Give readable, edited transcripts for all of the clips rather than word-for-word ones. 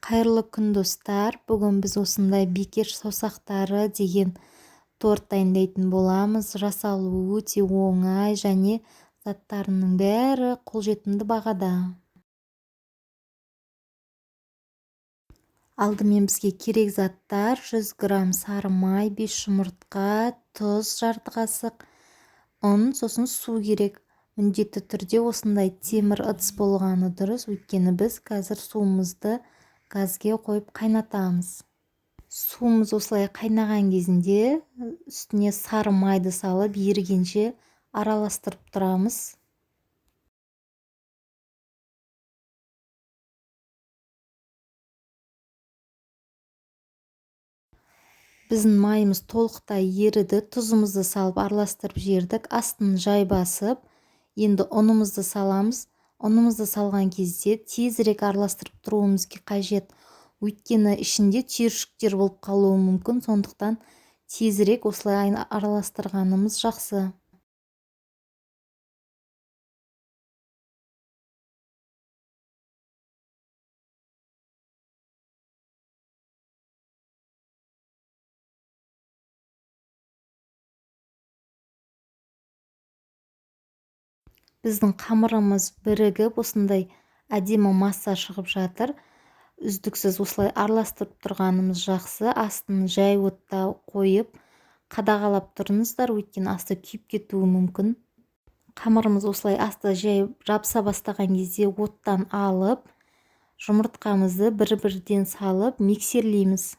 Қайырлы күн, достар! Бүгін біз осындай бикеш саусақтары деген торт дайындайтын боламыз. Жасалуы өте оңай және заттарының бәрі қолжетімді бағада. Алдымен бізге керек заттар: 100 грамм сары май, 5 жұмыртқа, тұз, жарты қасық ұн, сосын су керек. Міндетті түрде осындай темір ыдыс болғаны дұрыс, өйткені біз қазір суымызды газге қойып қайнатамыз. Суымыз осылай қайнаған кезінде үстіне сары майды салып, ерігенше араластырып тұрамыз. Біздің майымыз толықтай еріді, тұзымызды салып араластырып жібердік, астын жай басып, енді ұнымызды саламыз. Ұнымызды салған кезде тезірек араластырып тұруымыз қажет, өйткені ішінде түйіршіктер болып қалуы мүмкін, сондықтан тезірек осылай араластырғанымыз жақсы. Біздің қамырымыз бірігіп, осындай әдемі масса шығып жатыр. Үздіксіз осылай араластырып тұрғанымыз жақсы. Астын жай отта қойып, қадағалап тұрыңыздар, өйткені асты күйіп кетуі мүмкін. Қамырымыз осылай асты жай жабыса бастаған кезде оттан алып, жұмыртқамызды бір-бірден салып миксерлейміз.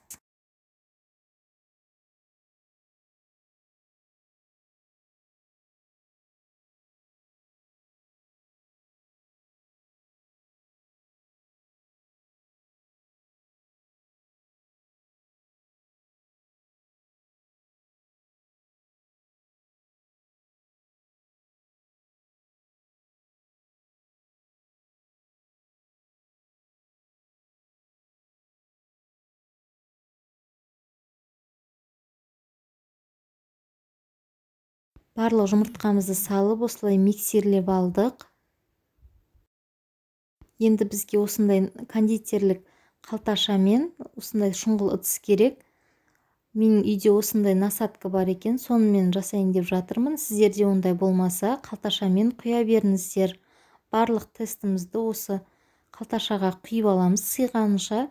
Барлық жұмыртқамызды салып, осылай миксерлеп алдық. Енді бізге осындай кондитерлік қалташамен осындай шұңғыл ыдыс керек. Менің үйде осындай насадка бар екен, сонымен жасайын деп жатырмын. Сіздерде ондай болмаса, қалташамен құя беріңіздер. Барлық тестімізді осы қалташаға құйып аламыз сыйғанынша.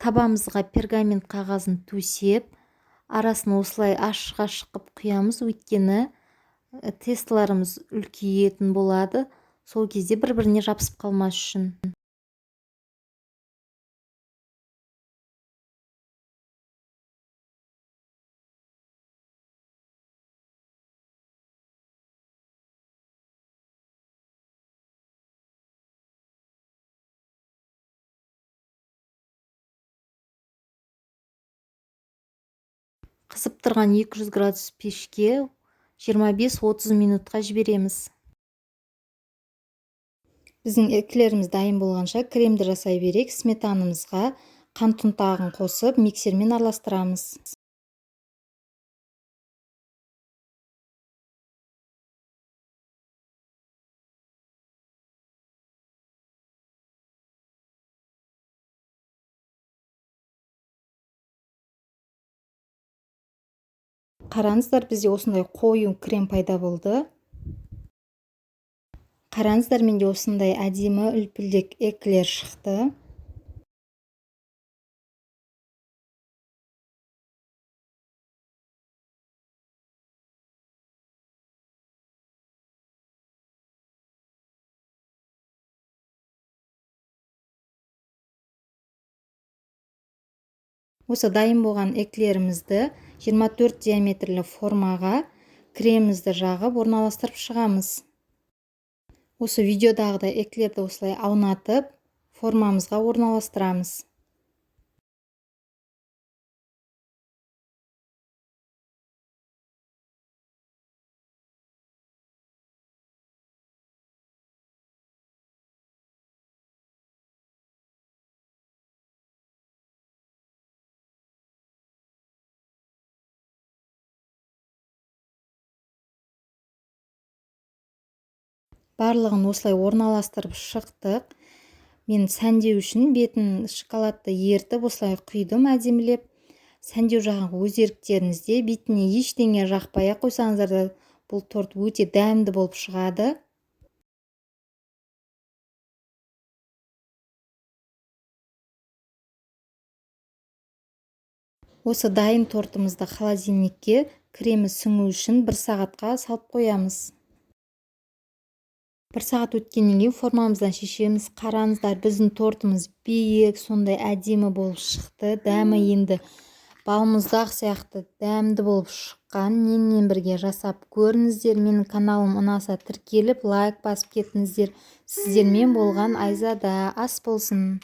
Табамызға пергамент қағазын төсеп, арасын осылай ашық-ашық қып құямыз, өйткені тестілеріміз үлкейетін болады. Сол кезде бір-біріне жабысып қалмас үшін. Қызып тұрған 200 градус пешке 25-30 минутқа жібереміз. Біздің эклеріміз дайын болғанша кремді жасай берейік. Сметанамызға қант ұнтағын қосып, миксермен араластырамыз. Қараңыздар, бізде осындай қою крем пайда болды. Қараңыздар, менде осындай әдемі үлпілдек эклер шықты. Осы дайын болған эклерімізді 24 диаметрлі формаға кремімізді жағып орналастырып шығамыз. Осы видеодағыдай эклерді осылай аунатып, формамызға орналастырамыз. Барлығын осылай орналастырып шықтық. Мен сәндеу үшін бетін шоколадты ертіп осылай құйдым әдемілеп. Сәндеу жағын өз еріктеріңізде, бетіне ештеңе жақпай ақ қойсаңыздар да бұл торт өте дәмді болып шығады. Осы дайын тортымызды холодильникке кремі сіңу үшін 1 сағатқа салып қоямыз. 1 сағат өткеннен кейін формамыздан шешеміз. Қараңыздар, біздің тортымыз биік, сондай әдемі болып шықты. Дәмі енді балмұздақ сияқты дәмді болып шыққан. Менімен бірге жасап көріңіздер. Менің каналым ұнаса тіркеліп, лайк басып кетіңіздер. Сіздермен болған Айзада. Ас болсын.